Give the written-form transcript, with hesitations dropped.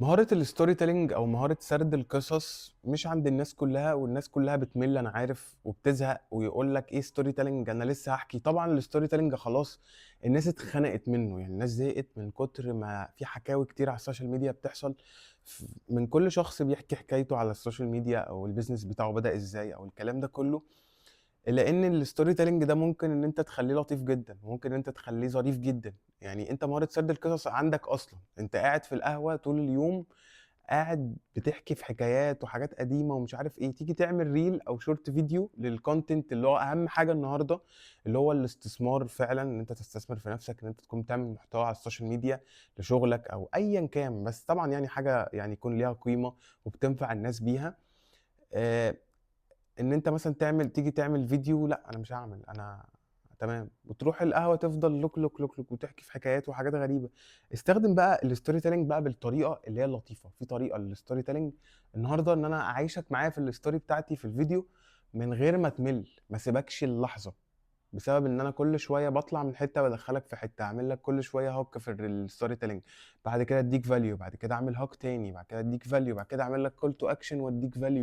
مهارة الstory telling أو مهارة سرد القصص مش عند الناس كلّها، والناس كلّها بتمِل أنا عارف وبتزهق ويقول لك إيه story telling أنا لسه هاحكي. طبعًا الstory telling خلاص الناس اتخنقت منّه، يعني الناس زهقت من كتر ما في حكاوي كتير على ال social media بتحصل من كل شخص بيحكي حكايته على ال social media أو الbusiness بتاعه بدأ إزاي أو الكلام ده كلّه. لإن الstory telling ده ممكن إن أنت تخلّيه لطيف جدًا، وممكن إن أنت تخلّيه ظريف جدًا. يعني أنت مهارة سرد القصص عندك أصلًا، أنت قاعد في القهوة طول اليوم قاعد بتحكي في حكايات وحاجات قديمة ومش عارف إيه، تيجي تعمل reel أو short video للcontent اللي هو أهم حاجة النهارده، اللي هو الاستثمار فعلًا، إن أنت تستثمر في نفسك، إن أنت تكون بتعمل محتوى على ال social media لشغلك أو أيًا كان، بس طبعًا يعني حاجة يعني يكون ليها قيمة وبتنفع الناس بيها. إن أنت مثلًا تيجي تعمل فيديو، لأ أنا مش هاعمل، أنا تمام، وتروح القهوة تفضل لوك، لوك، لوك، لوك وتحكي في حكايات وحاجات غريبة. استخدم بقى الstory telling بقى بالطريقة اللي هي اللطيفة. في طريقة للstory telling النهارده إن أنا أعيشك معايا في الstory بتاعتي في الفيديو من غير ما تمل، ما اسيبكش اللحظة، بسبب إن أنا كل شوية باطلع من حتة وأدخّلك في حتة، أعمل لك كل شوية hook في الstory telling، بعد كده أدّيك value، بعد كده أعمل hook تاني، بعد كده أدّيك value، بعد كده أعمل لك call to action وأدّيك value.